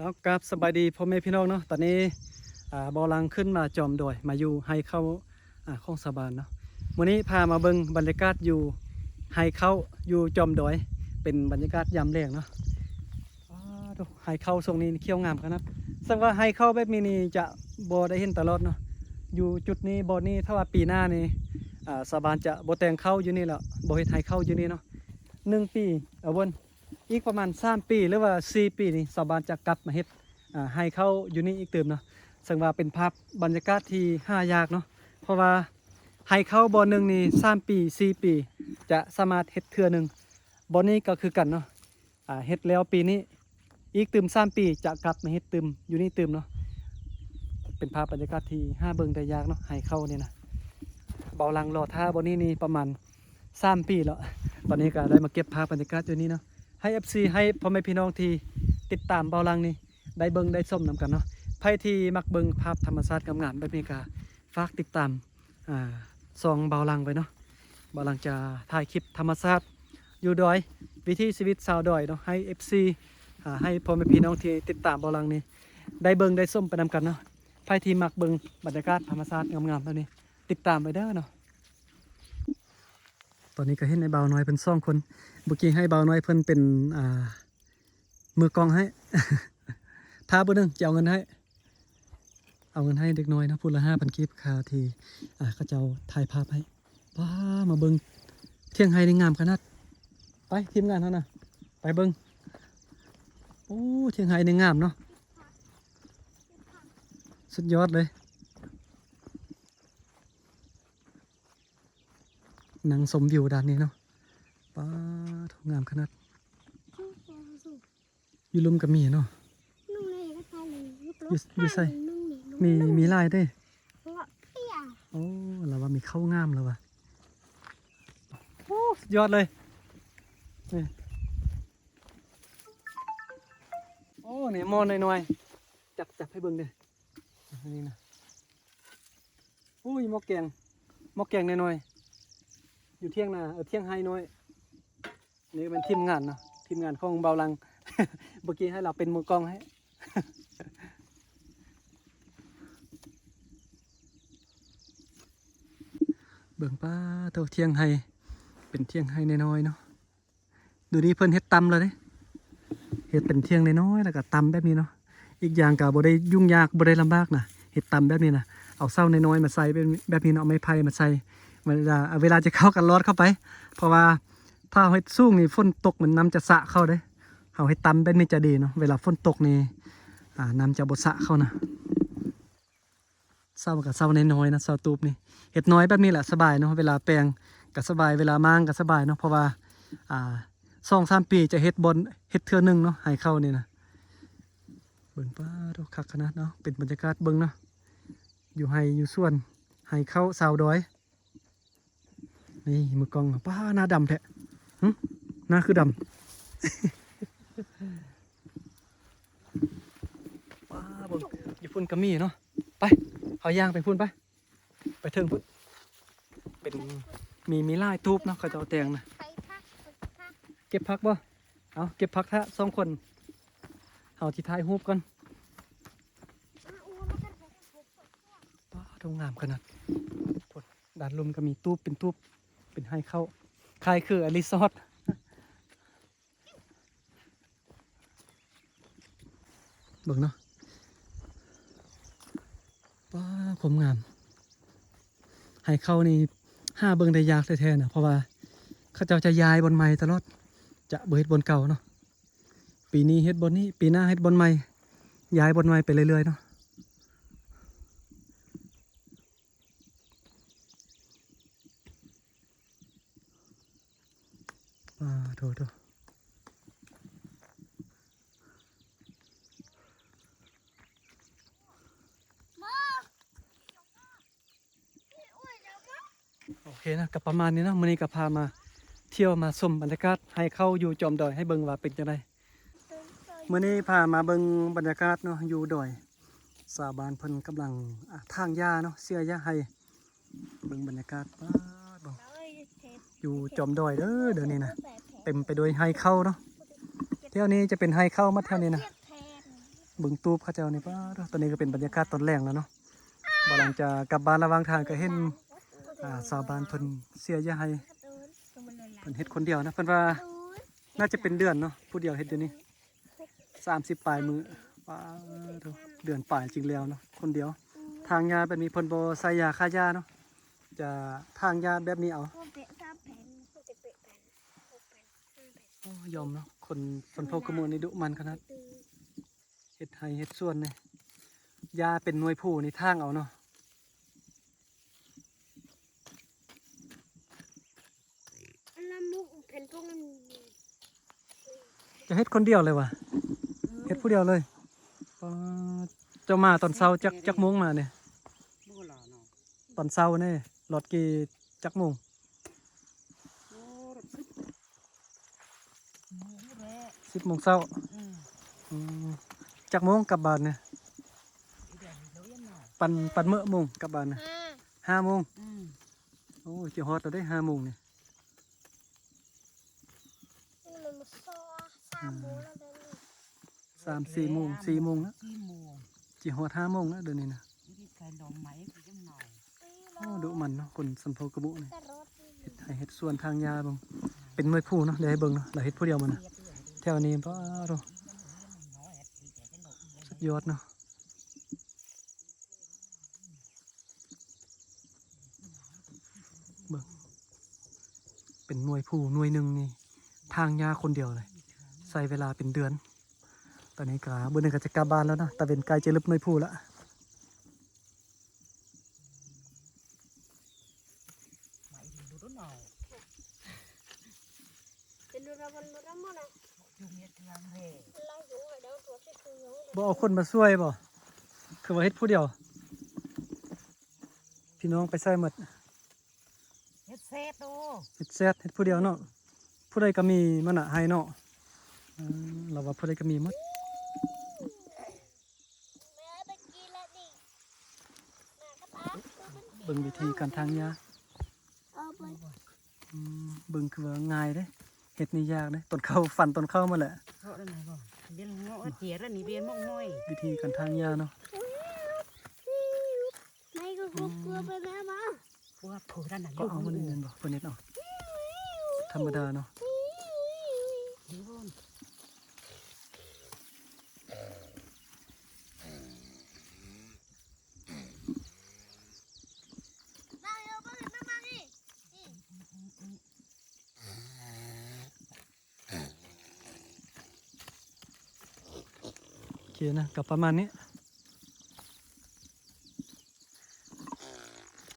ເອົາ ກາບສະບາຍດີພໍ່ແມ່ພີ່ນ້ອງເນາະ. ຕອນນີ້ ອ່າ ບ່າວຫຼັງຂຶ້ນມາຈອມດອຍ ມາຢູ່ໄຮ່ເຂົ້າ ອ່າ ຂອງຊາວບ້ານເນາະ. ມື້ນີ້ພາມາເບິ່ງບັນຍາກາດຢູ່ໄຮ່ເຂົ້າ ຢູ່ຈອມດອຍ ເປັນບັນຍາກາດຍາມແລງເນາະ. ອ້າ ໂທ້ ໄຮ່ເຂົ້າຊ່ວງນີ້ຂຽວງາມຂະໜາດ. ເຊິ່ງວ່າໄຮ່ເຂົ້າແບບນີ້ນີ້ຈະບໍ່ໄດ້ເຫັນຕະຫຼອດເນາະ. ຢູ່ຈຸດນີ້ ບ່ອນນີ້ ຖ້າວ່າປີໜ້ານີ້ ອ່າ ຊາວບ້ານຈະບໍ່ແຕ່ງເຂົ້າຢູ່ນີ້ແລ້ວ ບໍ່ເຮັດໄຮ່ເຂົ້າຢູ່ນີ້ເນາະ. ໜຶ່ງປີ ເອີ ບໍ່ ອີກປະມານສາມປີ ຫຼືວ່າສີ່ປີນີ້ ຊາວບ້ານຈະກັບມາເຮັດ ອ່າ ໄຮ່ເຂົ້າຢູ່ນີ້ອີກຕື່ມເນາະ. ເຊິ່ງວ່າເປັນພາບບັນຍາກາດທີ່ຫາຍາກເນາະ ເພາະວ່າໄຮ່ເຂົ້າບ່ອນໜຶ່ງນີ້ ສາມປີ ສີ່ປີ ຈະສາມາດເຮັດເທື່ອໜຶ່ງ. ບ່ອນນີ້ກໍຄືກັນເນາະ ອ່າ ເຮັດແລ້ວປີນີ້ ອີກຕື່ມສາມປີ ຈະກັບມາເຮັດຕື່ມຢູ່ນີ້ຕື່ມເນາະ. ເປັນພາບບັນຍາກາດທີ່ຫາເບິ່ງໄດ້ຍາກເນາະ ໄຮ່ເຂົ້ານີ້ນະ. ບ່າວຫຼັງລໍຖ້າບ່ອນນີ້ນີ້ປະມານສາມປີແລ້ວ. ຕອນນີ້ກໍໄດ້ມາເກັບພາບບັນຍາກາດຢູ່ນີ້ເນາະ ໃຫ້ເອັຟຊີ ໃຫ້ພໍ່ແມ່ພີ່ນ້ອງທີ່ຕິດຕາມບ່າວຫຼັງນີ້ ໄດ້ເບິ່ງໄດ້ຊົມນຳກັນເນາະ. ໃຜທີ່ມັກເບິ່ງພາບທຳມະຊາດງາມໆແບບນີ້ ກໍຝາກຕິດຕາມ ອ່າ ຊ່ອງບ່າວຫຼັງໄວ້ເນາະ. ບ່າວຫຼັງຈະຖ່າຍຄລິບທຳມະຊາດຢູ່ດອຍ ວິຖີຊີວິດຊາວດອຍເນາະ ໃຫ້ເອັຟຊີ ອ່າ ໃຫ້ພໍ່ແມ່ພີ່ນ້ອງທີ່ຕິດຕາມບ່າວຫຼັງນີ້ ໄດ້ເບິ່ງໄດ້ຊົມໄປນຳກັນເນາະ. ໃຜທີ່ມັກເບິ່ງບັນຍາກາດທຳມະຊາດງາມໆແບບນີ້ ຕິດຕາມໄວ້ເດີເນາະ. ຕອນນີ້ກໍເຫັນໄອ້ບ່າວນ້ອຍເພິ່ນສອງຄົນ ເມື່ອກີ້ໃຫ້ບ່າວນ້ອຍເພິ່ນເປັນ ອ່າ ມືກ້ອງໃຫ້ ຖ້າຜູ້ໜຶ່ງຈະເອົາເງິນໃຫ້ ເອົາເງິນໃຫ້ເດັກນ້ອຍເນາະ ຜູ້ລະຫ້າພັນກີບ ຄ່າທີ່ ອ່າ ເຂົາເຈົ້າຖ່າຍພາບໃຫ້. ວ້າ ມາເບິ່ງ ຖຽງໄຮ່ນີ້ງາມຂະໜາດ. ໄປ ທີມງານເຮົານະ ໄປເບິ່ງ. ໂອ້ ຖຽງໄຮ່ນີ້ງາມເນາະ ສຸດຍອດເລີຍ. ນັ່ງຊົມວິວດ້ານນີ້ເນາະ. ປ້າດ ງາມຂະໜາດ. ຢູ່ລຸ່ມກໍມີເນາະ. ຢູ່ ຢູ່ໃສ? ມີ ມີຫຼາຍເດ້. ໂອ້ ລາວວ່າມີເຂົ້າງາມລາວວ່າ. ໂອ້ ສຸດຍອດເລີຍ. ນີ້ ໂອ້ ນີ້ໝໍ້ນ້ອຍໆ. ຈັບ ຈັບໃຫ້ເບິ່ງເດ້. ນີ້ນະ. ໂອ້ຍ ໝໍ້ແກງ ໝໍ້ແກງນ້ອຍໆ ຢູ່ຖຽງນາ ເອີ ຖຽງໄຮ່ນ້ອຍ. ນີ້ແມ່ນທີມງານເນາະ ທີມງານຂອງບ່າວຫຼັງ ເມື່ອກີ້ໃຫ້ລາວເປັນມືກ້ອງໃຫ້. ເບິ່ງ ປ້າໂທ້ ຖຽງໄຮ່ ເປັນຖຽງໄຮ່ນ້ອຍໆເນາະ. ດຽວນີ້ເພິ່ນເຮັດຕ່ຳແລ້ວເດ້ ເຮັດເປັນຖຽງນ້ອຍໆ ແລ້ວກໍຕ່ຳແບບນີ້ເນາະ. ອີກຢ່າງກໍບໍ່ໄດ້ຫຍຸ້ງຍາກ ບໍ່ໄດ້ລຳບາກນະ ເຮັດຕ່ຳແບບນີ້ນະ. ເອົາເສົານ້ອຍໆມາໃສ່ແບບ ແບບນີ້ເນາະ ເອົາໄມ້ໄຜ່ມາໃສ່ ເວລາ ເວລາຈະເຂົ້າກໍລອດເຂົ້າໄປ. ເພາະວ່າຖ້າເຮົາເຮັດສູງນີ້ ຝົນຕົກມັນ ນ້ຳຈະສະເຂົ້າເດ້. ເຮົາເຮັດຕ່ຳແບບນີ້ຈະດີເນາະ ເວລາຝົນຕົກນີ້ ອ່າ ນ້ຳຈະບໍ່ສະເຂົ້ານະ. ເສົາກໍເສົານ້ອຍໆນະ ເສົາຕູບນີ້ ເຮັດນ້ອຍແບບນີ້ແຫຼະສະບາຍເນາະ. ເວລາແປງກໍສະບາຍ ເວລາມ້າງກໍສະບາຍເນາະ ເພາະວ່າ ອ່າ ສອງສາມປີຈະເຮັດບ່ອນ ເຮັດເທື່ອໜຶ່ງເນາະ ໄຮ່ເຂົ້ານີ້ນະ. ເບິ່ງ ປ້າໂທ້ ຄັກຂະໜາດເນາະ ເປັນບັນຍາກາດເບິ່ງເນາະ ຢູ່ໄຮ່ຢູ່ສວນ ໄຮ່ເຂົ້າຊາວດອຍ. ນີ້ມືກ້ອງ ປ້າ ໜ້າດຳແທ້. ຫຶ ໜ້າຄືດຳ. ປ້າ ເບິ່ງ ຢູ່ພຸ້ນກໍມີເນາະ. ໄປ ເຮົາຍ່າງໄປພຸ້ນ ໄປ ໄປເທິງພຸ້ນ. ເປັນ ມີ ມີຫຼາຍຕູບເນາະ ເຂົາເຈົ້າແຕ່ງນະ. ເກັບຜັກ ເກັບຜັກບໍ່? ເອົາ ເກັບຜັກທະ ສອງຄົນ ເຮົາຊິຖ່າຍຮູບກ່ອນ. ປ້າ ໂທ້ ງາມຂະໜາດ. ດ້ານລຸ່ມກໍມີຕູບ ເປັນຕູບ ເປັນໄຮ່ເຂົ້າ ຄ້າຍຄືອາຣີສອດ. ເບິ່ງເນາະ ປ້າ ຄວາມງາມ. ໄຮ່ເຂົ້ານີ້ຫາເບິ່ງໄດ້ຍາກແທ້ໆນະ ເພາະວ່າເຂົາເຈົ້າຈະຍ້າຍບ່ອນໃໝ່ຕະຫຼອດ ຈະບໍ່ເຮັດບ່ອນເກົ່າເນາະ. ປີນີ້ເຮັດບ່ອນນີ້ ປີໜ້າເຮັດບ່ອນໃໝ່ ຍ້າຍບ່ອນໃໝ່ໄປເລື້ອຍໆເນາະ. ປາໂທ ໂທ ໂອເຄນະ ກໍປະມານນີ້ເນາະ. ມື້ນີ້ກໍພາມາທ່ຽວມາຊົມບັນຍາກາດໄຮ່ເຂົ້າຢູ່ຈອມດອຍ ໃຫ້ເບິ່ງວ່າເປັນຈັ່ງໃດ. ມື້ນີ້ພາມາເບິ່ງບັນຍາກາດເນາະ ຢູ່ດອຍ ຊາວບ້ານເພິ່ນກຳລັງ ອ່າ ຖາງຫຍ້າເນາະ ເສຍຫຍ້າໄຮ່. ເບິ່ງບັນຍາກາດ ປາດ ເບິ່ງ ຢູ່ຈອມດອຍເດີ ດຽວນີ້ນະ ເຕັມໄປດ້ວຍໄຮ່ເຂົ້າເນາະ. ແຖວນີ້ຈະເປັນໄຮ່ເຂົ້າໝົດແຖວນີ້ນະ. ເບິ່ງຕູບເຂົາເຈົ້ານີ້ ປາດໂທ້ ຕອນນີ້ກໍເປັນບັນຍາກາດຕອນແລງແລ້ວເນາະ. ບໍ່ຫຼັງຈາກກັບບ້ານລະຫວ່າງທາງກໍເຫັນ ອ່າ ຊາວບ້ານເພິ່ນເສຍຢາໃຫ້ ເພິ່ນເຮັດຄົນດຽວນະ ເພິ່ນວ່າໜ້າຈະເປັນເດືອນເນາະ ຜູ້ດຽວເຮັດຢູ່ນີ້ ສາມສິບປາຍມື້. ປາດໂທ້ ເດືອນປາຍຈຶ່ງແລ້ວເນາະ ຄົນດຽວ. ທາງຫຍ້າແບບນີ້ເພິ່ນບໍ່ໃສ່ຢາຂ້າຫຍ້າເນາະ ຈະຖາງຫຍ້າແບບນີ້ເອົາ. ໂອ້ ຍອມເນາະ ຄົນຊົນເຜົ່າກະໂມະນີ້ດຸໝັ່ນຂະໜາດ ເຮັດໄຮ່ເຮັດສວນນີ້ ຫຍ້າເປັນໜ່ວຍພູນີ້ຖາງເອົາເນາະ. ຈະເຮັດຄົນດຽວເລີຍຫວາ? ເຮັດຜູ້ດຽວເລີຍ. ປາດ ເຈົ້າມາຕອນເຊົ້າຈັກ ຈັກໂມງມານີ້? ຕອນເຊົ້ານີ້ ລອດກີ່ຈັກໂມງ? ໂອ້ ສິບໂມງເຊົ້າ. ອືມ ອືມ ຈັກໂມງກັບບ້ານນີ້? ປັນ ປັນເມີ້ໂມງກັບບ້ານນີ້? ຫ້າ ຫ້າໂມງ. ອືມ ໂອ້ ຊິຮອດແລ້ວເດ້ ຫ້າໂມງນີ້. ສາມສີ່ໂມງ ສີ່ໂມງແລ້ວ ສີ່ໂມງ ຊິຮອດຫ້າໂມງແລ້ວດຽວນີ້ນະ. ໂອ້ ດຸໝັ່ນເນາະ ຄົນຊົນເຜົ່າກະໂມະນີ້ ເຮັດໄຮ່ເຮັດສວນຖາງຫຍ້າເບິ່ງ ເປັນໜ່ວຍພູເນາະ. ດຽວໃຫ້ເບິ່ງເນາະ ລາວເຮັດຜູ້ດຽວມັນນະ ແຖວນີ້ ປາດໂທ້ ສຸດຍອດເນາະ. ເບິ່ງ ເປັນໜ່ວຍພູໜ່ວຍໜຶ່ງນີ້ ຖາງຫຍ້າຄົນດຽວເລີຍ ໃຊ້ເວລາເປັນເດືອນ. ຕອນນີ້ກະ ມື້ນີ້ກະຈະກັບບ້ານແລ້ວເນາະ ຕາເວັນໃກ້ຈະລຶບໜ່ວຍພູລະ. ບໍ່ເອົາຄົນມາຊ່ວຍບໍ່? ຄືວ່າເຮັດຜູ້ດຽວ ພີ່ນ້ອງໄປໃສໝົດ? ເຮັດແຊດໂຕ ເຮັດແຊດ ເຮັດຜູ້ດຽວເນາະ. ຜູ້ໃດກໍມີມັນນະ ໄຮ່ເນາະ. ເອີ ລາວວ່າຜູ້ໃດກໍມີໝົດ. ເບິ່ງວິທີການຖາງຫຍ້າ. ອືມ ເບິ່ງຄືວ່າງ່າຍເດ້ ເຮັດນີ້ຍາກເດ້. ຕອນເຊົ້າ ຝັນຕອນເຊົ້າໝົດແຫຼະ. ວິທີການຖາງຫຍ້າເນາະ. ອືມ ກໍເອົາມັນນີ້ແມ່ນບໍ່? ເພິ່ນເຮັດເອົາ ທຳມະດາເນາະ. ໂອເຄນະ ກໍປະມານນີ້.